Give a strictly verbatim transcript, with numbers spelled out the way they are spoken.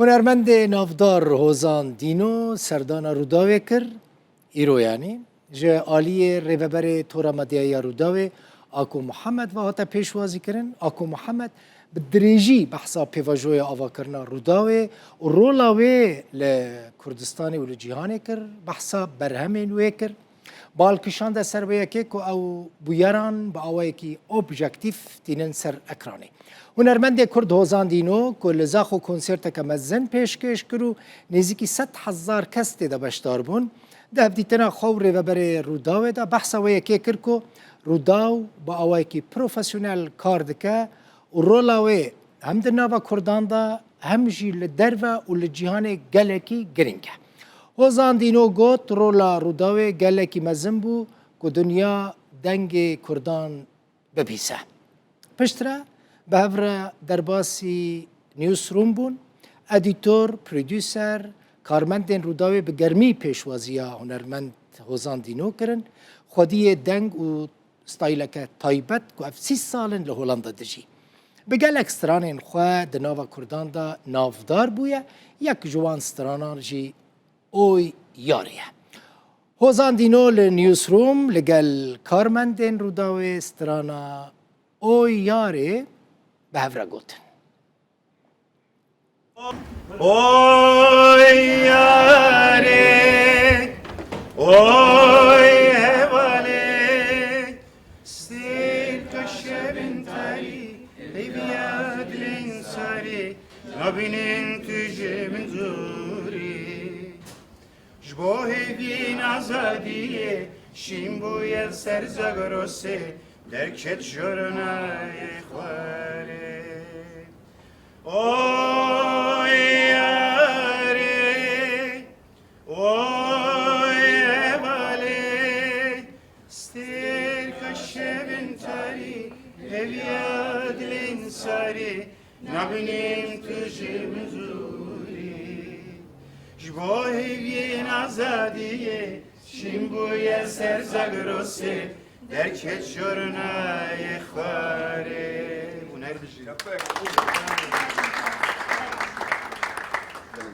Hunermendê navdar Hozan Dîno serdana Rûdawê kir, îro yanî. Ji aliyê rêveberê Tora Medyaya Rûdawê Ako Muhammed ve hate pêşwazîkirin. Ako Muhammed bi dirêjî behsa pêvajoya avakirina Rûdawê û rola wê li Kurdistanê û li cîhanê kir, behsa berhemên wê kir. Bal kişande ser wê yekê ku ew bûyeran bi awayekî objektîf tînin ser ekranê. Hunermendê Kurd Hozan Dîno ku li Zaxo konserteke mezin pêşkêş kir û nêzîkî sed hezar kes tê de beşdar bûn, di hevdîtina xwe û rêveberê Rûdawê de behsa wê yekê kir ku Rûdaw bi awayekî profesyonel kar dike û rola wê hem di nava Kurdan de hem jî li derve û li cîhanê gelekî girîng e. Hozan Dîno got, rola Rûdawê gelekî mezin bû ku dinya dengê Kurdan bibîse. Piştre bi hev re derbasî Newsroom bûn. Edîtor, prodûser, karmendên Rûdawê bi germî pêşwaziya hunermend Hozan Dîno kirin. Xwediyê deng û stayîleke taybet ku ev sî sal in li Holanda dijî. Bi gelek stranên xwe di nava Kurdan de navdar bûye, yek ji wan stranan jî Oy Yarê ye. Hozan Dîno li Newsroom li gel karmendên Rûdawê strana Oy Yarê bi hev re gotin. Oy yarê, oy hevalê, stêrka şevin tarî, hêviya dilên sarê, nabînin tu ji min zûrî. Ji bo hêviyên azadiyê, şîn bûye ser Zagrosê, derket jornayê xwarê. Oy yarê, oy hevalê, stêrka şevin tarî, hêviya dilên sarê, nabînin tu ji min zûrî. Ji bo hêviyên azadiyê, şîn bûye ser Zagrosê, derket jornayê xwarê. Huner bijî.